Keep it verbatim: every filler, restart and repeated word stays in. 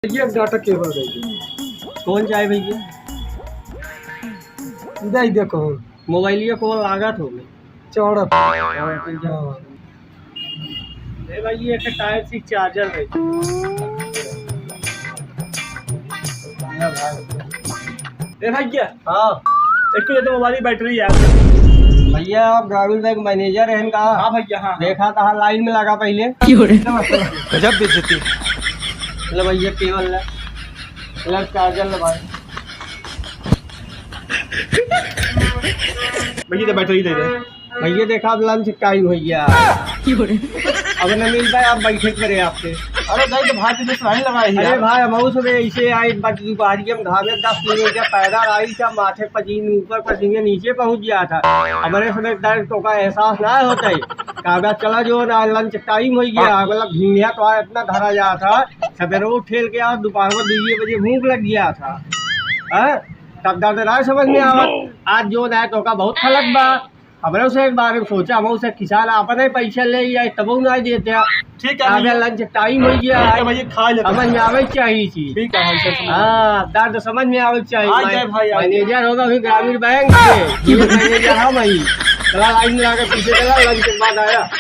ये data cable दे दे। कौन चाहे भैया? दे दे कौन? मोबाइलिया कौन लागत हो गए? चौड़ा। हाँ। ए भाई, ये एक type C charger है। ए भैया। हाँ। एक तो ये तो मोबाइल की बैटरी यार। भैया, आप ग्रामीण बैंक मैनेजर हैं का? हाँ भैया, हाँ, हाँ। देखा था लाइन में लगा पहले। गजब बेइज्जती। लो भैया, केबल ले। लो चार्जर ले भाई। भैया, तो बैटरी दे दे। भैया, देखा, अब lunch time हो गया। अब न मिल पाए, आप बैठे करे आपसे। अरे भाई, तो भाई, तुझे सुनाई लगा है अरे यार। भाई, हम सब ऐसे आए, बस दोपहरिया में घामे दस किलोमीटर पैदल आई, सब माथे पसीने ऊपर, पसीने नीचे पहुँच गया था। हमारे समय दर्द तो का एहसास ना होता है। कागज चला जो ना, lunch time हो गया, हाँ। मतलब, भिंडिया तो आज इतना धरा गया था, सवेरे उठ खेल के आओ, दोपहर में दो बजे भूख लग गया था। हाँ? तब दर्द ना समझ में आवा। आज जो ना है, तो का बहुत फलक बा। हमरे से एक बार सोचा, हम उसे किसान अपने पैसे ले जाए, तब ना देते हैं। ठीक है आगे भैया। Lunch time हो गया ठीक है है। भैया, खा लेते समझ हैं। में आवे के चाहिए चीज। ठीक है भाई, सर, समझ में। हाँ, दर्द समझ में आवे के चाहिए। आ जाए भाई, आ जाए। मैनेजर होगा भी ग्रामीण बैंक के, ये मैनेजर हम ही। चला लाइन में आके पीछे चला, lunch के बाद आया।